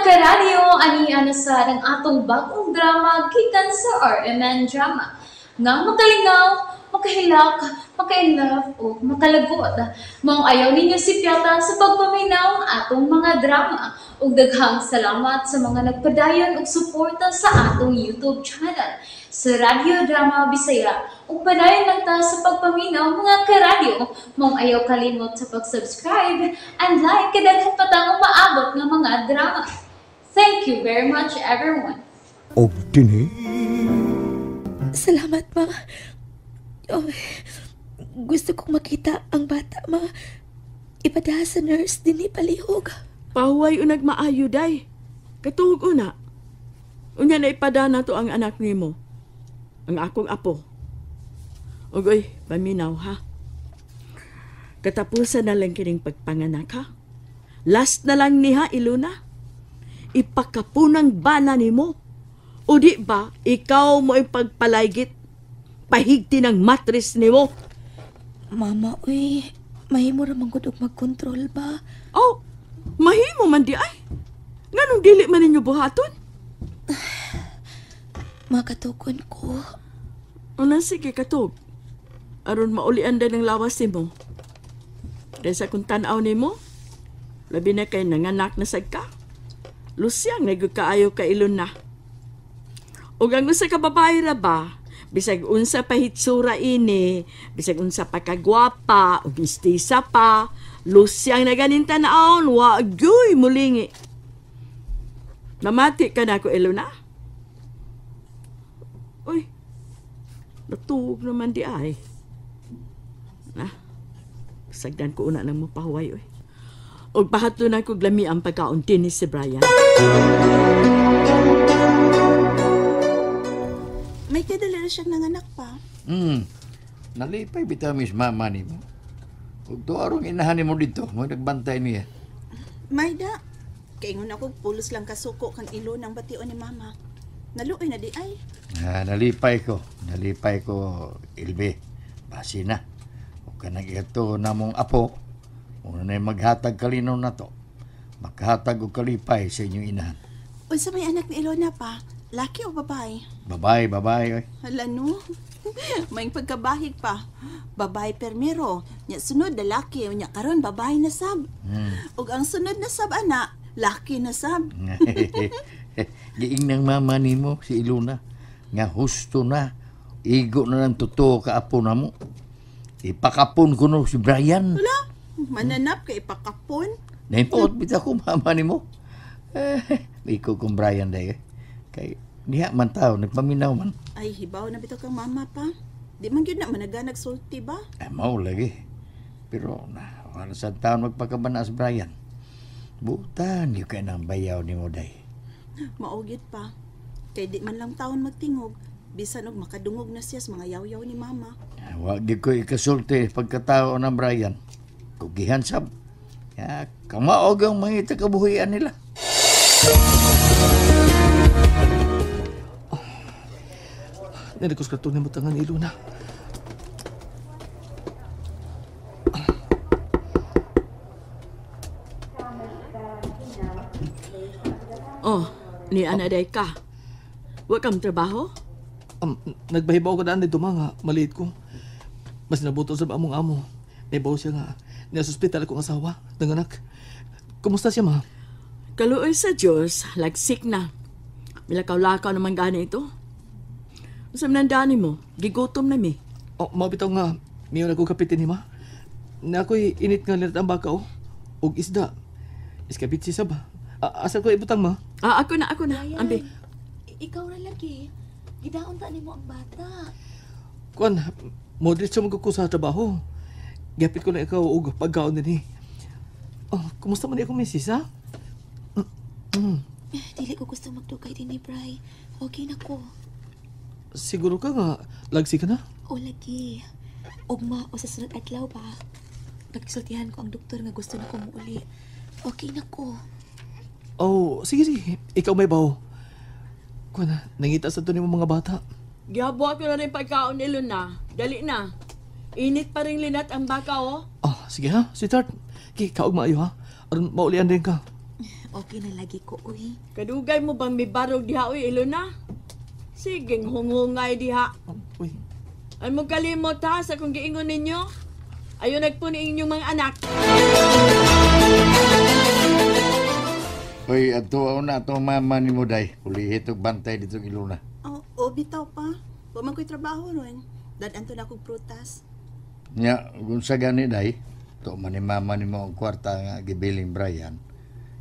Karadyo, ani ana sa ang atong bagong drama gikan sa RMN Drama. Nga makalingaw, makahilak, maka-inlove o makalagot. Maong ayaw ninyo sipyata sa pagpaminaw ang atong mga drama. Ug daghang salamat sa mga nagpadayon og suporta sa atong YouTube channel sa Radyo Drama Bisaya. Ug padayon lang ta sa pagpaminaw, mga karadyo. Maong ayaw kalimot sa pag-subscribe and like kay daghan pa tang umaabot nga mga drama. Thank you very much, everyone. Og dinhi Salamat, ma. Oh, gusto kong makita ang bata, ma. Ipadaha sa nurse dinhi palihog. Pahuway unag maayo, day. Katuog una. Unya na ipada na to ang anak nimo. Ang akong apo. Ugoy, paminaw ha. Katapusan na lang kining pagpanganak ha. Last na lang niha, Ilona. Ipakapunang bana nimo. O di ba, ikaw mo ipagpalaygit. Pahigti ng matris nimo. Mama, uy, mahimo ra man gud og magkontrol ba? Oh, mahimo man di ay. Nganong dili man ninyo buhaton? Makatukon ko. Una sige katog. Aron maulian din ang lawas nimo. Dahil sa kung tan-aw nimo, labi na kay nanganak na sad ka. Lusyang nagkaayo ka ilon na. Ug ang usa ka babae ra ba, bisag unsa pa hitsura ini, bisag unsa pa kagwapa, ug mistisa pa, lusyang na ganin tan-awon, wa gyuy mulingi. Namati ka na ko, Ilona? Uy, natuog naman di ay. Na, sagdan ko una nang mapahuway, uy. Og pahato na ko glami ang pagkaon dinhi si Brian. May kadala na siyang nanganak pa. Nalipay bitaw mis mama nimo. Ug tuarong inahan nimo dito, mo nagbantay niya. Mayda, kaingon ako pulos lang kasuko kang ilo ng bation ni mama. Naluoy na di ay. Ah, nalipay ko. Nalipay ko, Ilbe. Basi na. Ug kanang ito namong apo, una na maghatag kalinaw na to. Maghatag og kalipay sa inyong inahan. Unsa may anak ni Ilona pa? Laki o babae? Babae, babae. Oy. Hala no. May pagkabahig pa. Babae permero. Nya sunod lalaki, nya karon babae na sab. Ug ang sunod na sab ana, laki na sab. Giing ng mama nimo si Ilona nga husto na igo na ng totoo ka apo namo. Ipakapon ko no si Brian. Wala, mananap ka ipakapon. Naipuot bitaw ko mama nimo. Eh, iko kong Brian day. Kay diha man tao nagpaminaw man. Ay hibaw na bitaw kang mama pa. Di man gyud na managanag sulti ba? Ay, mao lagi. Pero na wala sa taon magpakabana si Brian. Butan gyud kay nang bayaw nimo day. Mao gyud pa. Kay di man lang taon magtingog, bisan og makadungog na siya sa mga yaw-yaw ni mama. Wa gyud ko ikasulti pagkatao ng Brian. Kugihan sab. Ya, kamaog ang mga kabuhian nila. Oh. Nalagos ka tunay mo tangan ni Luna. Oh, ni Ana day ka. Wa kam trabaho? Nagbahibaw ka daan dito mga maliit ko. Mas nabuto sa among amo. Naibaw siya nga. Nasa ospital akong asawa, nanganak. Kumusta siya, ma? Kaluoy sa Diyos, lagsik na. Milakaw-lakaw naman gani ito. Unsa man ang dani mo? Gigutom na mi. Oh, mabitaw nga, miyo na ko kapitin ni ma. Na ako'y init nga linat ang baka, oh. Og isda. Iskabit si Sab. Asa ko ibutang, ma? Ah, ako na, ako na. Brian, Ambi. Ikaw ra lagi. Gidaon ta nimo ang bata. Kuan, modritso man ko sa trabaho. Gapit ko na ikaw og pagkaon dinhi. Oh, kumusta man ako, misis, ha? Dili ko gusto magdugay dinhi, Bri. Okay na ko. Siguro ka nga, lagsi ka na? O lagi. Ugma o sa sunod adlaw ba? Nagsultihan ko ang doktor nga gusto na ko muuli. Okay na ko. Oh, sige, sige. Ikaw may bawo. Kuan, nangita sa to nimo mga bata. Gihabuha ko na rin pagkaon ni Luna. Dali na. Init pa rin linat ang baka, oh. Oh, sige ha, sweetheart. Kay kaog maayo ha. Aron maulian din ka. Okay na lagi ko, uy. Kadugay mo bang mibarog diha, uy, Ilona? Sige, hunghungay diha. Uy, Ay mo kalimot ha sa kung giingon ninyo. Ayon nagpo ni inyong mga anak. Hoy, ato na ato mama ni mo day. Ulihit og bantay dito Ilona. Oh, oh bitaw pa. Wa man ko'y trabaho ron. Dad-an to na akong prutas. Nya, kung sa gani day, to man ni mama ni mo ang kwarta nga gibiling Brian.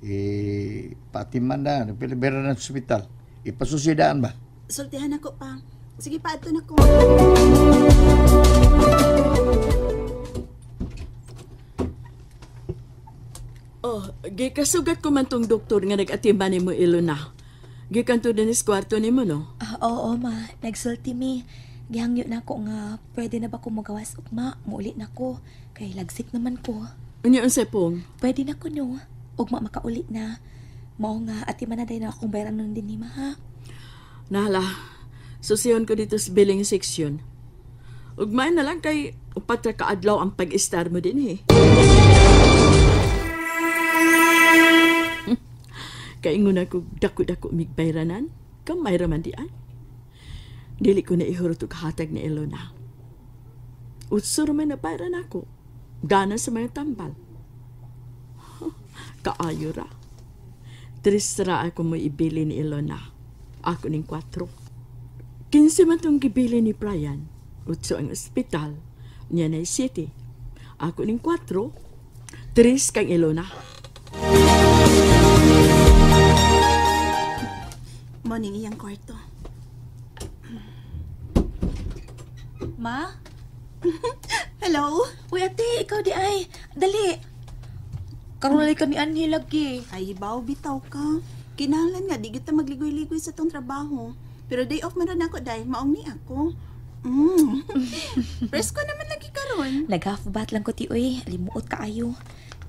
Eh, pati man na, nagpilibera ng ospital. Ipasusidaan ba? Sultihan ako pa. Sige pa, adto na ko. Oh, gikasugat ko man tong doktor nga nag-atiman nimo, Ilona. Gikan to dinis kwarto nimo, no? Ah, oo, ma. Nagsulti mi. Gihangyo na ako nga pwede na ba ko magawas ugma? Muuli na ko. Kay lagsik naman ko. Unya unsay pong? Pwede na ko no. Ugma makauli na. Mao nga ati man na day na akong bayaran nun din ni ma ha. Nahala, susiyon ko dito sa billing section. Ugmay na lang kay upat ra kaadlaw ang pag-istar mo din eh. Kaingon ako dako-dako migbayranan, kamay ra man di ay. Dili ko na ihurot og hatag ni Ilona. Utso ra man na bayran ako. Gana sa mga tambal. Kaayo ra. Tres ra ako mo ibili ni Ilona. Ako ning 4. 15 man tong gibili ni Brian. Utso ang ospital. Niya na 7. Ako ning 4. 3 kang Ilona. Morning iyang kwarto. Ma? Hello? Uy, ate, ikaw di ay. Dali. Karon ka ni Anhi lagi. Ay, baw bitaw ka. Kinahanglan nga, di kita magligoy-ligoy sa tong trabaho. Pero day off man rin ako, dahil maong ni ako. Presko naman lagi karon. Nag-half bath lang ko ti, uy. Limuot kaayo.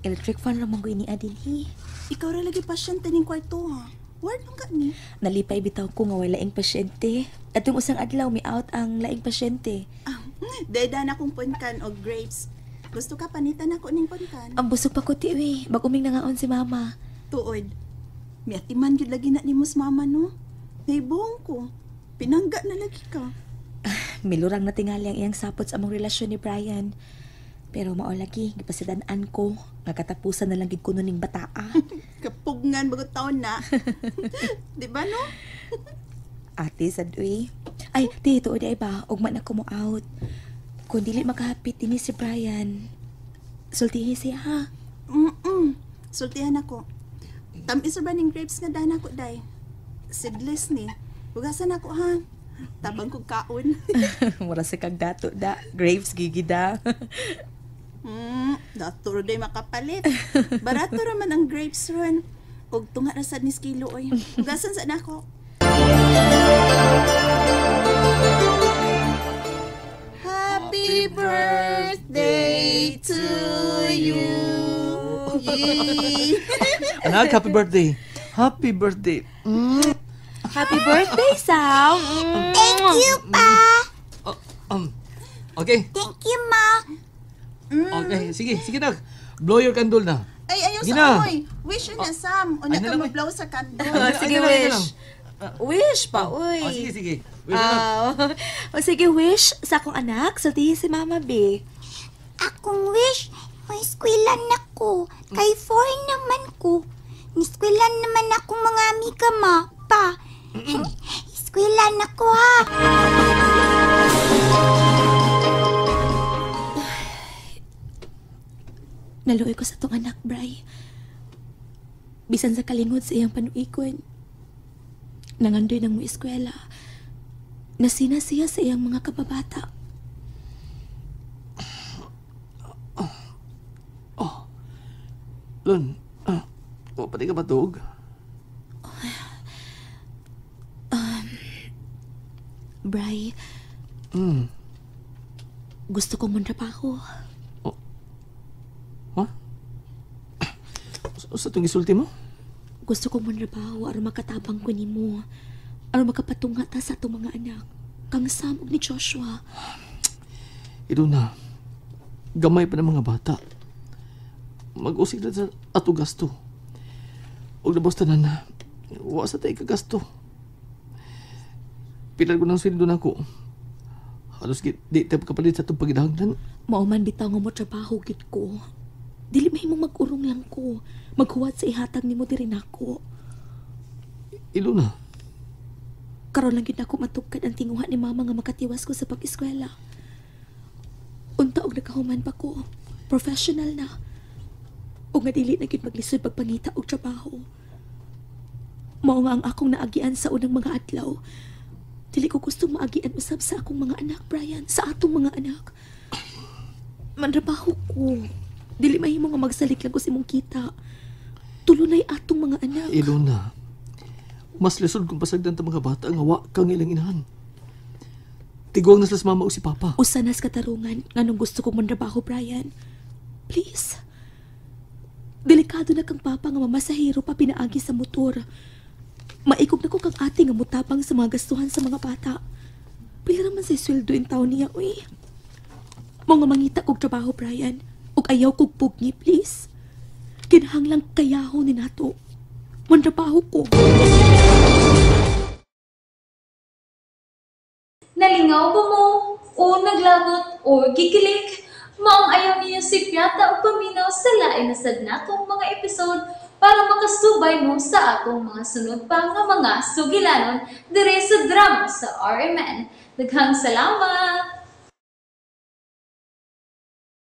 Electric fan ramang ko ini adinhi. Ikaw ra lagi pasyente ning kwarto, ha? Ward man ka ni. Nalipay bitaw ko nga way laing pasyente. Atong usang adlaw mi out ang laing pasyente. Ah, daydan akong punkan og grapes. Gusto ka panitan ako ning punkan? Ang busog pa ko ti, uy. Baguming nangaon si mama. Tuod. Miatiman gyud lagi na nimo sa mama, no? Naibong ko. Pinangga na lagi ka. Milurang na tingali ang iyang sapot sa among relasyon ni Brian. Pero mao lagi, gipasidan-an ko. Nga katapusan na lang gid kuno ning bataa. Kapugngan bago taon na. Di ba, no? Ate, sad uy. Ay, ti, tuod ay ba? Ugma na ko mo out. Kung dili makahapit dinhi si Brian, sultihi siya, ha? Sultihan ako. Tamis ra ba ning grapes nga dana ko, day? Seedless ni. Hugasan ako, ha? Tabang kog kaon. Mura sa kag dato da. Grapes gigi da. Dato ra day makapalit. Barato ra man ang grapes ron. Og tunga ra sad ni kilo oy. Hugasan sa nako. Happy birthday to you. Yay! Anak, happy birthday. Happy birthday. Happy birthday, Sam. Thank you, Pa. Okay. Thank you, Ma. Okay, sige, sige nak. Blow your candle na. Ay, ayaw Gina. sa amoy. Wish yun na, Sam. Una Ay, na ka lang, eh. mag-blow sa candle. Sige, Ay, na lang, ay, na wish. lang. Wish pa, uy. Oh, sige, sige. Wish na. O sige, wish sa akong anak. Sultihi si Mama B. Akong wish, may eskwelan ako. Kay 4 naman ko. Niskwelan naman ako mga amiga, Ma. Pa. Eskwelan ako, ha. Naluoy ko sa tong anak, Bray. Bisan sa kalingod sa iyang panuikon. Nangandoy ng mo eskwela. Nasina siya sa iyang mga kababata. Oh. Lon, oh, pati ka ba tuog? Bray, gusto ko mong trabaho. Oh. Ha? Sa itong isulti mo? Gusto ko mong trabaho aron makatabang ko nimo. Aron makapatunga ta sa atong mga anak. Kang Sam ug ni Joshua. Iduna, gamay pa ng mga bata. Mag-usig na sa ato gasto. Ug labos tanan na, wa sa tay kagasto. Pila ko ng sweldo nako. Halos di tayo kapalit sa itong pagidahanglan. Mao man bitaw nga mo trabaho gid ko. Dili mahimong mag-urong lang ko. Maghuwat sa ihatag nimo diri nako. Ilona. Karon lang gid nako matugkad ang tinguha ni mama nga makatiwas ko sa pag-eskwela. Unta og nakahuman pa ko. Professional na. Og nga dili na gid maglisod pagpangita og trabaho. Mao nga ang akong naagian sa unang mga adlaw. Dili ko gusto maagian usab sa akong mga anak, Brian. Sa atong mga anak. Manrabaho ko. Dili mahimo nga magsalik lang ko sa imong kita. Tulunay atong mga anak. Ilona, mas lisod kung pasagdan ta mga bata nga wa kang ilang inahan. Tiguang na sila sa mama o si papa. Usa nas katarungan nganong gusto kong manrabaho, Brian. Please. Delikado na kang papa nga mamasahero pa pinaagi sa motor. Maikog na ko kang ate nga mutabang sa mga gastuhan sa mga bata. Pila naman sa sweldo in taon niya, uy. Mao nga mangita kog trabaho, Brian. Ug ayaw kog pugni, please. Kinahanglang kayaho ni nato. Mantrabaho ko. Nalingaw ba mo? O naglagot o gikilig? Maong ayaw niyo si Piata o paminaw sa lain na sad natong mga episode para makasubay mo sa atong mga sunod pa nga mga sugilanon dire sa drama sa RMN. Daghang salamat!